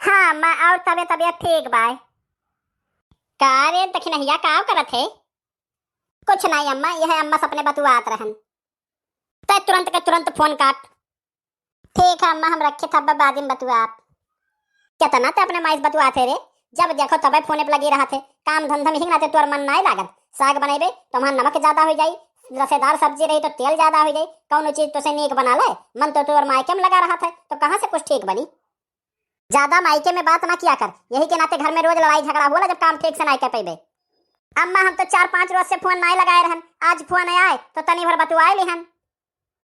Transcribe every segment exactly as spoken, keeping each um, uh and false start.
हाँ अम्मा, और तबे तबियत ठीक बाय। का रे दखिनहिया, का करत है? कुछ नाहीं अम्मा, यह अम्मा से अपने बतुआत रहन। तै तुरंत के तुरंत फोन काट। ठीक है अम्मा, हम रखे था, अब बाद में बतुआ आप। केतना ते अपने माई से बतुआत है रे, जब देखो तबे फोने पे लगी रहत है, काम धंधा में ही नाते तोर मन नाहीं लागत। साग बनेबे तो वहाँ नमक ज्यादा हो जाई, रसेदार सब्जी रही तो तेल ज्यादा हो जाई, कौनो चीज तो से नीक बना ले, मन तो तोर मायके में लगा रहत है, तो कहाँ से कुछ ठीक बनी? ज्यादा मायके में बात ना किया कर, यही के नाते घर में रोज लड़ाई झगड़ा होला जब काम ठीक से नाहीं कर पैबे। अम्मा हम तो चार पाँच रोज से फोन नाहीं लगाए रहन, आज फोन आए तो तनी भर बतुआए लिहन।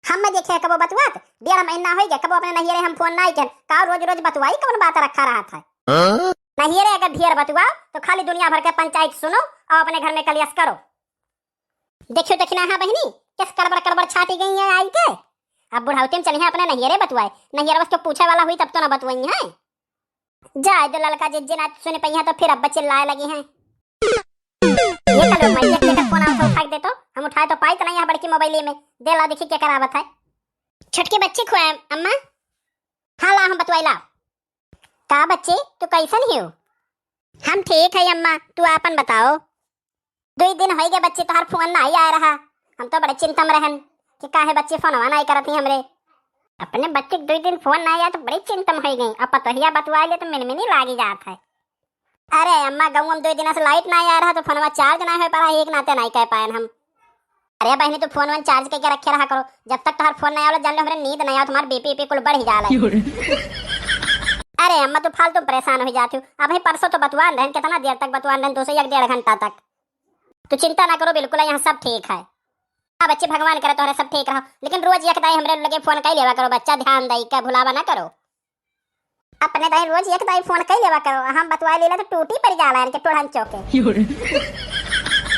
हम देखे कबो बतुआत, डेढ़ महीना होइ गया, कबो अपने नहियरे हम फोन नाहीं केन, का रोज रोज बतुआई कौन बात रखा रहत है? हाँ? नहियरे अगर ढेर बतुआओ तो खाली दुनिया भर के पंचायत सुनो और अपने घर में कलेश करो। देखियो दखिनहा बहिनी, किस कड़बड़ कड़बड़ छाटी गई है आई के। अब बुढ़ौती में चलिहैं अपने नहियरे बतुआए, नहियरवा से पूछे वाला हुई तब तो ना बतुआई है। जाए दो ललका जिज्जी, ना सुन पइहैं तो फिर अब्बा चिल्लाए लगिहैं। ये कल माई के फोन आवत है, उठा के दे तो, हम उठाए तो पाई तो नाहीं है बड़की मोबाइल में, दे ला देखी क्या करावत है। छोटकी बच्ची खुआए अम्मा। हाँ ला हम बतुआई ला। का बच्ची, तू कैसन हियो? हम ठीक है अम्मा, तू आपन बताओ। दुई दिन होइ गए बच्ची तोहार फोन नाहीं आए रहा, हम तो बड़े चिंता में रहन कि काहे बच्ची फोनवा नाहीं करत ही हमरे। अपने बच्ची के दुई दिन फोन नाहीं आए तो बड़ी चिंता में होइ गई, अब पतोहिया बतुआ ले तो मिनमिनी लागी जात है। अरे अम्मा, गाँव में दुई दिन से लाइट नाहीं आए रहा तो फोनवा चार्ज नाहीं होइ पा रहा, एक नाते नाहीं कह पाएन हम। अरे बहिनी, तू फोन वोन चार्ज करके रखे रहा करो, जब तक तोहार फोन नाहीं आवला जान लो हमरे नींद नाहीं आवत, तुम्हार बीपी पी कुल बढ़ ही जाला। अरे अम्मा, तू फालतू परेशान हो जाती हो। अबहीं परसों तो बतुआन रहन, कितना देर तक बतुआन रहन, दो से एक डेढ़ घंटा तक। तू चिंता ना करो, बिल्कुल यहाँ सब ठीक है। हाँ बच्ची, भगवान करे तोहरे सब ठीक रहो, लेकिन रोज एक दाई हमरे लगे फोन कई लेवा करो बच्चा, ध्यान दई के भुलावा ना करो। अपने दाई रोज एक दाई फोन कई लेवा करो, हम बतुआ लेला तो टूटी पड़ जाला इनके टोढ़न चौके।